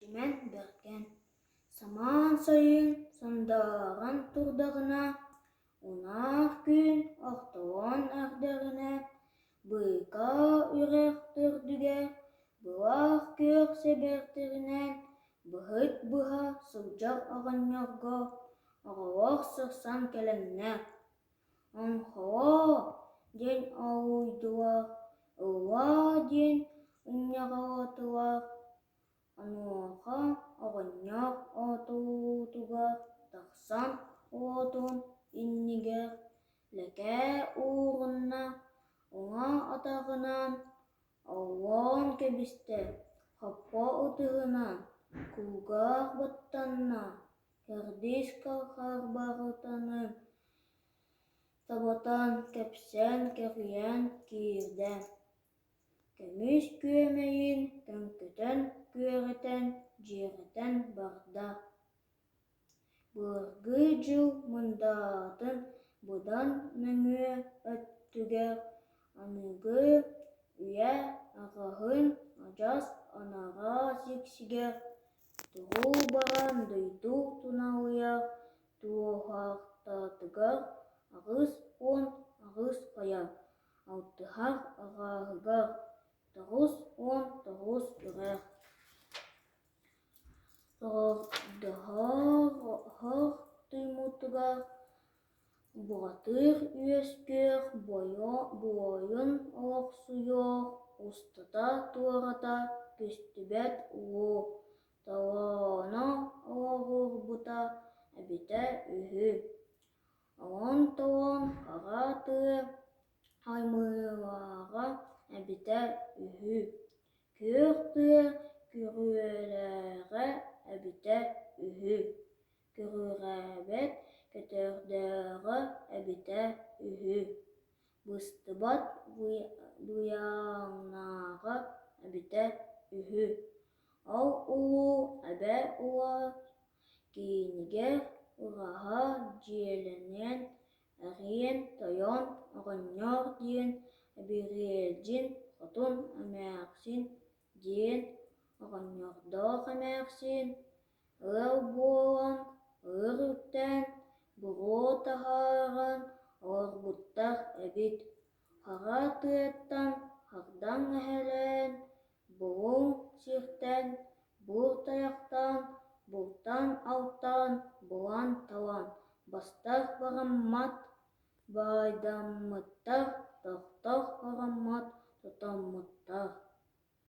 Сэмэн Бэргэн Самаан сайын сандааран турдаҕына, унаар күн охторон эрдэҕинэ, быыкаа үрэх төрдүгэр былаах күөх сэбэртэринэн быһыт быһа сылдьар оҕонньорго оҕолор сырсан кэлэннэр «Оҥхоо» диэн олуйдулар, «Ыллаа» диэн унньаҕалаатылар. Онуоха оҕонньор отуутугар тахсан уотун иннигэр лэкээ уурунна, уҥа атаҕынан оллоон кэбистэ, хоппо ытыһынан кулгаах баттанна, кэрдиис харбарытаны саботан кэпсээн кэрийэн киирдэ. Көмүс күөмэйин төҥкөтөн күөрэтэн дьиэрэтэн барда. Былыргы дьыл мындаатын быдан нөҥүө өттүгэр аныгы үйэ аҕаһын адьас анараа сиксигэр туруу баран дойду туналыйар туоһахтатыгар 88 хайа алтыһар арааһыгар 99 үрэх Сордоһор тыймытыгар бухатыыр үөскүөх буойун олохсуйуох устата-туората көстүбэт уу толооно олоҕурбута эбитэ үһү. Оҕон-тоҕон хара тыа аймыылааҕа эбитэ үһү, күөх тыа күрүөлээҕэ эбитэ үһү, күрүрээбэт көтөрдөөҕө эбитэ үһү, быстыбат быйаҥнааҕа эбитэ үһү. Ол улуу эбэ уол киинигэр ураһа дьиэлэнэн Эриэн Тойон оҕонньор диэн Эбириэлдьин хотун эмээхсин диэн оҕонньордоох эмээхсин ыал буолан ыыр үктээн буруо таһааран олорбуттар эбит. Хара тыаттан хардаҥ эһэлээн Булуҥ сиртэн буур тайахтаан, бултаан-алтаан, булан-талан, бастар бараммат, баайдаммыттар, тохтор бараммат тотоммуттар.